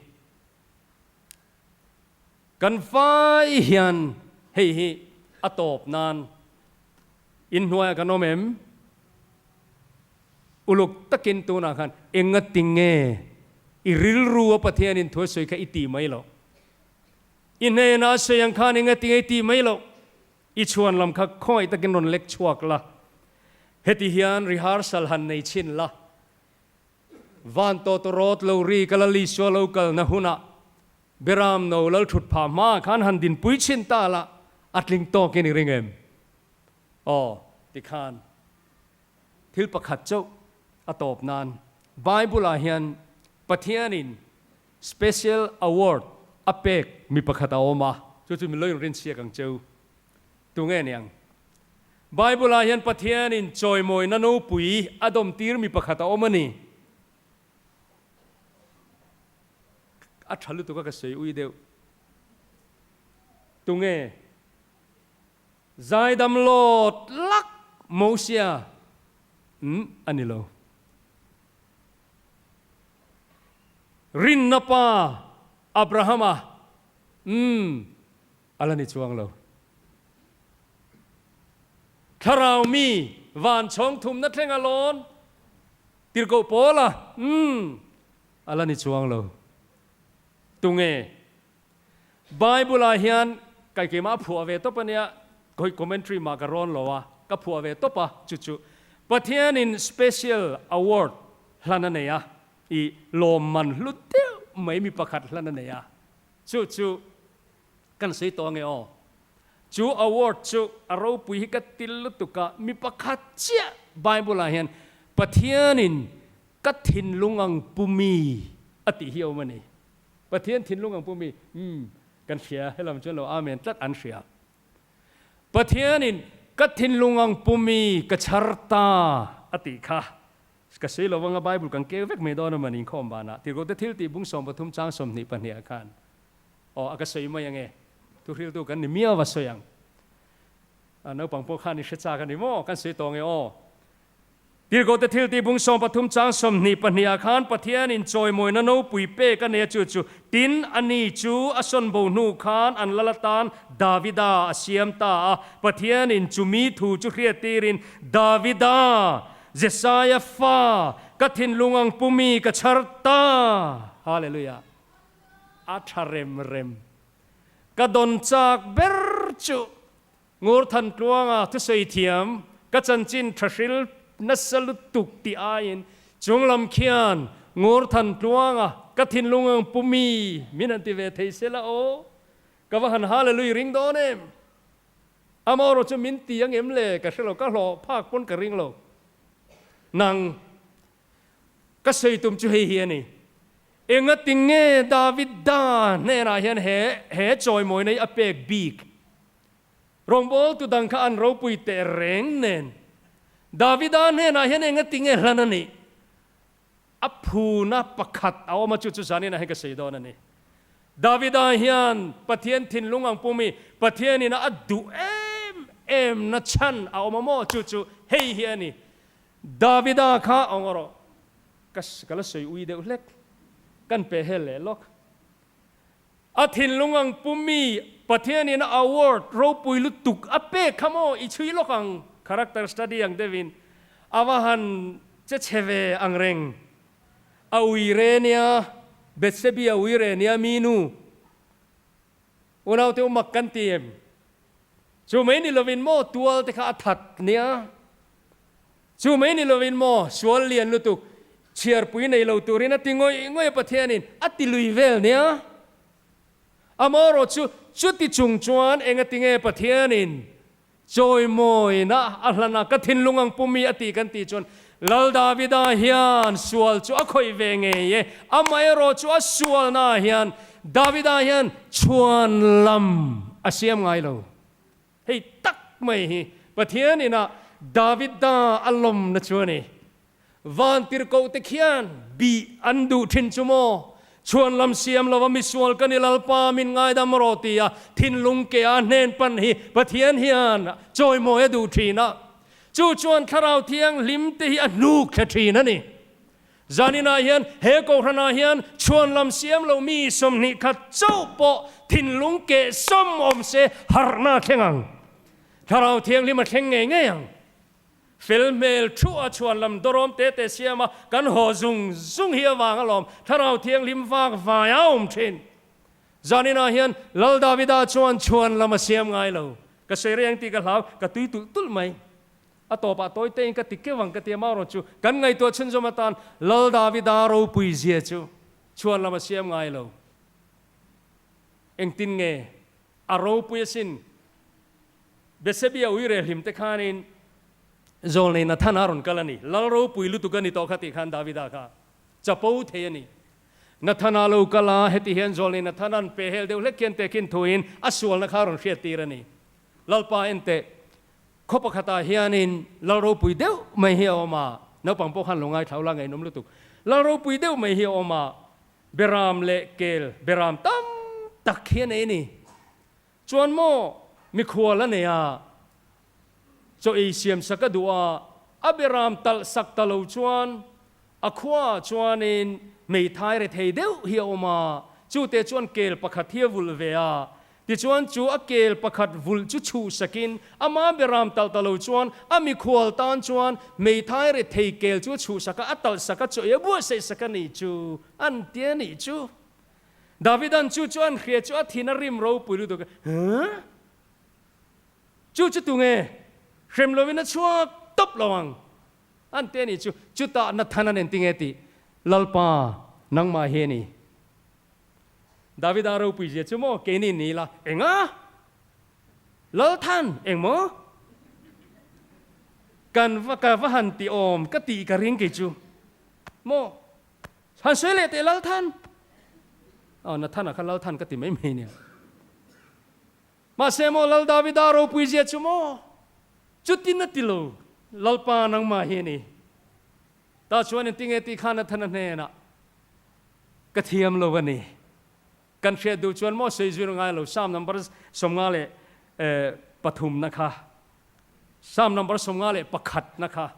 kan vai hian hei hi a tawp nan. Inhnuaiah kan awm em? Uluk takin tunah khan engati nge i rilru a Pathianin thu a sawi kha i tih mai loh? I hnenah a sawi ang khan engati nge i tih mai loh? I chhuan lam kha khawngaih takin rawn lek chhuak la, heti hian rehearsal han nei chhin la, Van tawtawrawt lo ri ka la Lisua lo kalna hunah Beram no lal thut phah hma khan han dinpui chhin ta la, a tling tawkin i ring em? Aw, tikhan thil pakhat chauh a tawp nan Bible-ah hian Pathianin Special Award a pek mi pakhat a awm a, chu chu min lo inrinchhiak ang cheu. Tunge niang? Bible-ah hian Pathianin chawimawina nopui a dawmtir mi pakhat a awm a ni. A tha lutuk a ka sawi ui deuh. Tunge? Zaidam lawt lak Mosia umm a ni lo. Rinna pa Abrahama umm a la ni chuang lo. Thlarau mi van chhawng thumna thleng a lawn tirhkoh Paula umm a la ni chuang lo. Tunge? Bible-ah hian kai keimah a phuah ve tawp a nia, khawi commentary mah ka rawn lo a, ka phuah ve tawp a, chu chu Pathianin special award hlan a nei a, i lawmman hlu deuh mai mi pakhat hlan a nei a, chu chu kan sawi tawh ange aw. Chu award chu a ropui hi ka til lutuk a, mi pakhat chiah Bible-ah hian Pathianin ka thinlung ang pu mi a tih hi a awm a ni. Pathian thinlung ang pumi, umm, kan hria, helam chuan lo Amen tlat an hria. Pathianin ka thinlung ang pumi ka chhar ta a tih kha ka sawi lo anga Bible kan keu vek mai dawn a mani inkhawm banah Tirhkohte thil tih bung 13 chang 22 ah khan aw a ka sawi mai ange thuhriltu kan ni miau a sawi ang a naupang pawh khan i hre chak a ni maw kan sawi tawh ange aw. Tirhkohte thiltih bung 13 chang 22 ah khan Pathianin chawimawina nopui pek a nei a chu chu, Tin, ani chu a sawnbo hnu khan an lal atan Davida a siam ta a, Pathianin chumi thu chu hriattirin, Davida, Jesaia fa, ka thinlung ang pumi ka chhar ta! Hallelujah! A tha rem rem. Ka dawn chak ber chu Ngurthantluanga thusawi thiam, ka chanchin tha hril nasa lutuk tih aiin chunglam khian Ngurthantluanga ka thinlung ang pu mi min han ti ve thei se la aw, ka va han hallelui ring dawn em? Amaherawh chu min ti ang em le ka hre lo, ka hlawh phak pawn ka ring lo. Nang Ka sawi tum chu hei hi a ni, Engati nge Davida hnenah hian he he chawimawina hi a pek bik? Rawngbawltu dang kha an ropui teh reng nen, Davida hnenah hian engati nge hlan a nih? A phuna pakhat a awm a, chu chu zaninah hian ka sawi dawn a ni. Davida hian Pathian thinlung ang pumi Pathianin a duh em em na chhan a awm a maw? Chu chu hei hi a ni, Davida kha awng rawh, ka ka la sawi ui deuh hlek, kan pe hel leh lawk. A thinlung ang pu mi Pathianin a award ropui lutuk a pek kha maw i chhui lawk ang, character study ang deuhin a va han che chhe ve ang reng. A ui re nia, Bethsebi a ui re nia mi nu. Unaute u mak kan ti em? Chu mai ni lovin maw tual te kha a that nia? Chu mai ni lovin maw sual lian lutuk chhiarpui nei lo turin a ti ngawih ngawih a Pathianin a ti lui vel nia? Amaherawh chu chuti chung chuan engatinge Pathianin chawimawina a hlan a ka thinlung ang pumi a tih kan tih chuan Lal Davida hian sual chu a khawih ve ngei e, amaherawh chu a sualnaah hian Davida hian chhuan lam a siam ngai lo. Hei tak mai hi Pathian inah Davida a lawmna chu a ni. Vantirhkoh te khian bih an duh thin chu maw? Chhuan lam siam lova misual ka ni Lalpa min ngaidam rawh tia thinlung ke a hnen pan hi Pathian hian chawimawi a duh thin a. Chu chuan Thlarau Thianghlim te hi a hnuk thla thin a ni. Zaninah hian he Kohhranah hian chhuan lam siam lo mi 21 chauh pawh thinlung keh sawm awm se harhna a thleng ang. Thlarau Thianghlim a thleng ngei ngei ang. Fel hmel thu a chhuan lam dawrawm te te siam a, kan haw zung zung hi avang alawm Thlarau Thianghlim vak vai a awm thin. Zaninah hian Lal Davida chuan chhuan lam a siam ngai lo. Ka sawi reng tih ka hlau, ka tui tulh tulh mai. A tawpah tawi tein ka ti keuh ang ka ti a, marawh chu kan ngaihtuah chhunzawm atan Lal Davida ropui zia chu chhuan lam a siam ngai lo. Engtin nge a ropui asin? Bethsabia ui reh hlim te khanin Zawlnei Nathana a rawn kal a ni. Lal ropui lutuk a ni tawh kha tih khan Davida kha chapo thei a ni. Nathana lo kal a, heti hian Zawlnei Nathana'n pehhel deuh hlek hian tehkhin thuin a sualna kha a rawn hriattir a ni. Lalpa enteh, khaw pakhatah hianin lal ropui deuh mai hi a awm a, naupang pawh khan lo ngaithla ula ngaihnawm lutuk. Lal ropui deuh mai hi a awm a, beram leh kel beram tam tak hi a nei a ni. Chuan maw mikhual a nei a, chaw ei siam sak a duh a, a beram talh sak ta lo chuan a khuaah chuanin hmeithai rethei deuh hi a awm a, chute chuan kel pakhat hi a vulh ve a, tichuan chu a kel pakhat vulh chu chhuh sakin ama beram talh ta lo chuan a mikhual tan chuan hmeithai rethei kel chu a chhuh sak a, a talh sak a, chaw ei a buatsaih sak a nih chu an ti a nih chu. Davidan chu chu an hria chu a thin a rim ropui lutuk a, Huh? Chu chu tunge? Hrem lovin a chhuak tawp lo ang. An ti a nih chu. Chutah Nathana nen tinge tih? Lalpa, nangmah hi a ni. Davida ropui zia chu maw keini ni ila enga? Lalthan, eng maw? Kan va ka va han ti awm ka tih ka ring kei chu maw? Han sawi leh teh Lalthan. Aw Nathana kha Lalthan ka ti mai mai nia. Mahse maw Lal Davida ropui zia chu maw chutin a ti lo Lalpa nangmah hi a ni. Tah chuan engtinge tih kha Nathana hnenah ka thiam lo a ni. Kan hriat duh chuan maw sawi zir ngai lo Psalm number 53 na kha Psalm number 51 na kha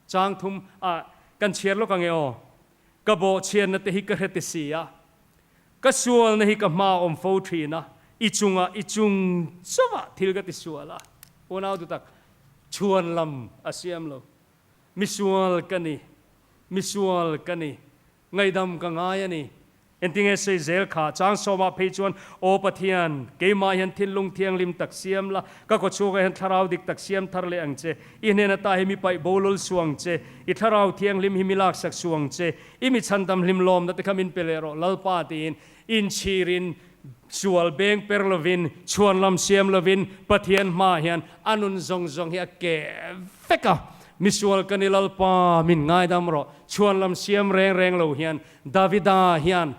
Chang thum ah kan chhiar lawk ange aw. Ka bawhchhiatna te hi ka hre ti si a, ka sualna hi ka hma awm fo thin a, i chungah i chung chauhah thil ka ti sual a. Unau dutak, chhuan lam a siam lo. Misual ka ni, misual ka ni, Ngaihdam ka ngai a ni. Engtinge sawi zel kha? Chang sawmah phei chuan, Aw Pathian, keimah hian thinlung thianghlim tak siam la, ka kawchhuakah hian thlarau dik tak siam thar leh ang che. I hnen ata hi mi paih bo lul suh ang che. I thlarau thianghlim hi mi laksak suh ang che. I mi chhandam hlim lawmna te kha min pe leh rawh, Lalpa tiin inchhirin, sual beng per lovin, chhuanlam siam lovin Pathian hmaah hian a nun zawng zawng hi a keh vek a. Misual ka ni Lalpa, min ngaidam rawh. Chhuanlam siam reng reng lo hian Davida hian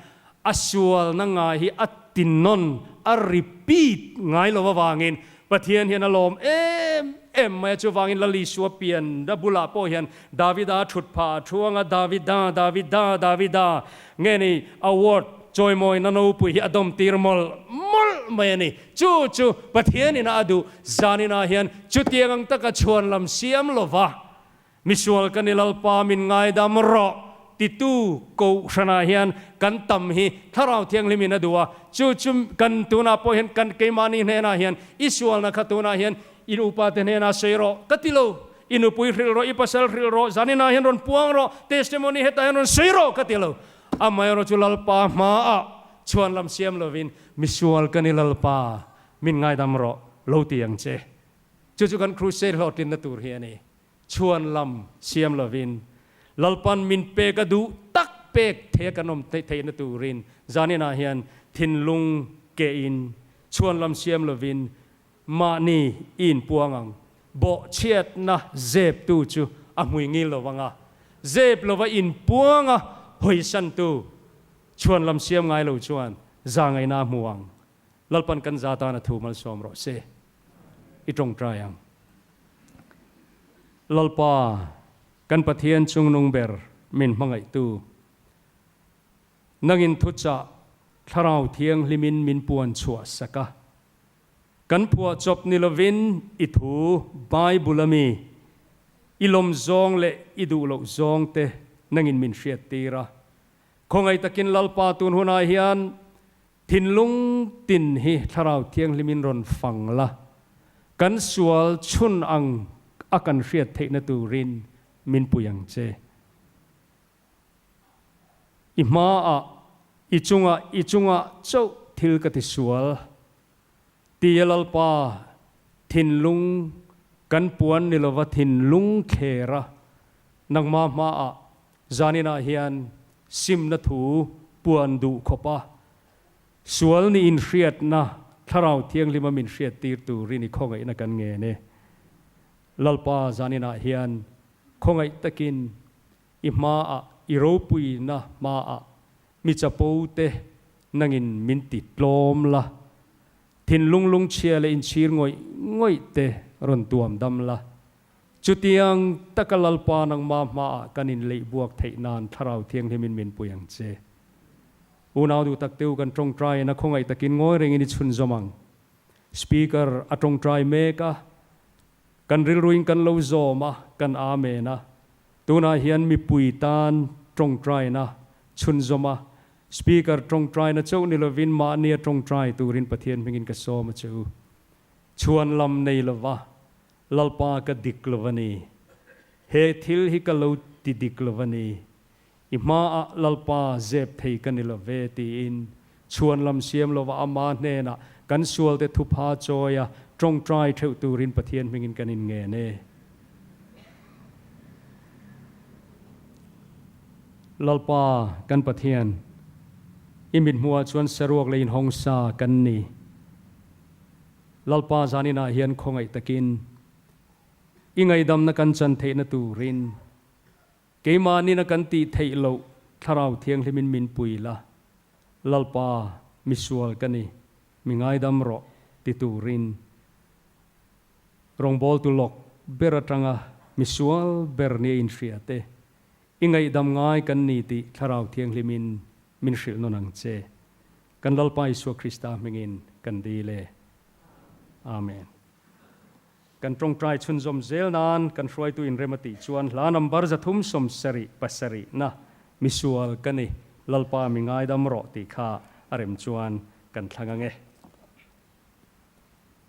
a sualna ngai hi a tinnawn, a repeat, ngai lo avangin Pathian hian a lawm em em mai a. Chuvangin Lal Isua pian a bulah pawh hian Davida a thut phah a thu anga Davida, Davida, Davida nge ni award chawimawina nopui hi a dawm tir mawlh mawlh mai a ni. Chu chu Pathianin a duh zaninah hian chutiang ang taka chhuanlam siam lova Misual ka ni Lalpa min ngaidam rawh titu Kohhranah hian kan tam hi Thlarau Thianghlim in a duh a, chu chu kan tunah pawh hian kan keimahni hnenah hian i sualna kha tunah hian i upa te hnenah sawi rawh ka ti lo, i nupui hrilh rawh, i pasal hrilh rawh, zaninah hian rawn puang rawh, testimony hetah hian rawn sawi rawh ka ti lo. Amaherawh chu Lalpa hmaah chhuanlam siam lovin misual ka ni Lalpa min ngaidam rawh lo ti ang che. Chu chu kan crusade hlawhtlinna tur hi a ni. Chhuan lam siam lovin Lalpan min pek a duh tak pek thei a kan awm theihna turin zaninah hian thinlung kehin chhuan lam siam lovin mahni i inpuang ang. Bawhchhiatna zeptu chu a hmui ngil lo vang a, zep lova inpuang a hawisantu chhuan lam siam ngai lo chuan za ngaihna a hmu ang. Lalpan kan za tan a thu malsawm rawh se. I tawngtai ang. Lalpa, kan Pathian chungnung ber min hmangaihtu, nangin thuchah Thlarau Thianghlimin min puan chhuah sak a. Kan phuahchawp ni lovin i thu Bible ami i lawm zawng leh i duh loh zawng te nangin min hriattir a. Khawngaih takin Lalpa tun hunah hian Thinlung tin hi Thlarau Thianghlimin rawn fang la, kan sual chhun ang a kan hriat theihna turin min pui ang che. I hmaah, i chungah, i chungah chauh thil ka ti sual. Tia Lalpa thinlung kan puan ni lova thinlung thler a, nangmah hmaah zaninah hian simna thu puan duh khawp a, sual ni inhriatna Thlarau Thianghlima min hriattir turin i khawngaihna kan ngen e. Lalpa zaninah hian khawngaih takin i hmaah, i ropuina hmaah Mi chapo te nangin min ti tlawm la, thinlung lungchhia leh inchhir ngawih ngawih te rawn tuam dam la. Chutiang taka Lalpa nangma hmaah kan inleih buak theih nan Thlarau Thianghlimin min pui ang che. Unau duh tak teu kan tawngtaiin a khawngaih takin ngawi rengin i chhunzawm ang. Speaker a tawngtai mek a, kan rilruin kan lo zawm a, kan Amen a. Tunah hian mipui tan tawngtaina chhunzawm a, Speaker tawngtaina chauh ni lovin mahnia tawngtai turin Pathian hmingin ka sawm a che u. Chhuan lam nei lova, Lalpa ka dik lo a ni. He thil hi ka lo ti dik lo a ni. I hmaah Lalpa zep thei ka ni lo ve tiin chhuan lam siam lova ama hnenah kan sualte thupha chawia tawngtai theuh turin Pathian hmingin kan inngen e. Lalpa kan Pathian, i mithmuhah chuan saruak leh inhawngsa kan ni. Lalpa zaninah hian khawngaih takin i ngaihdamna kan chan theihna turin Keimahnin a kan tih theih loh Thlarau Thianghlimin min pui la, Lalpa, misual ka ni, mi ngaidam rawh ti turin rawngbawltu lawk ber atanga misual ber nia inhria te, i ngaihdam ngai kan ni tih Thlarau Thianghlimin min hrilh nawn ang che. Kan Lalpa Isua Krista hmingin kan dil e. Amen. Kan tawngtai chhunzawm zel nan kan hruaitu inrem a tih chuan hla number 370 na misual ka ni, Lalpa mi ngaidam rawh tih kha a rem chuan kan thlang ang e.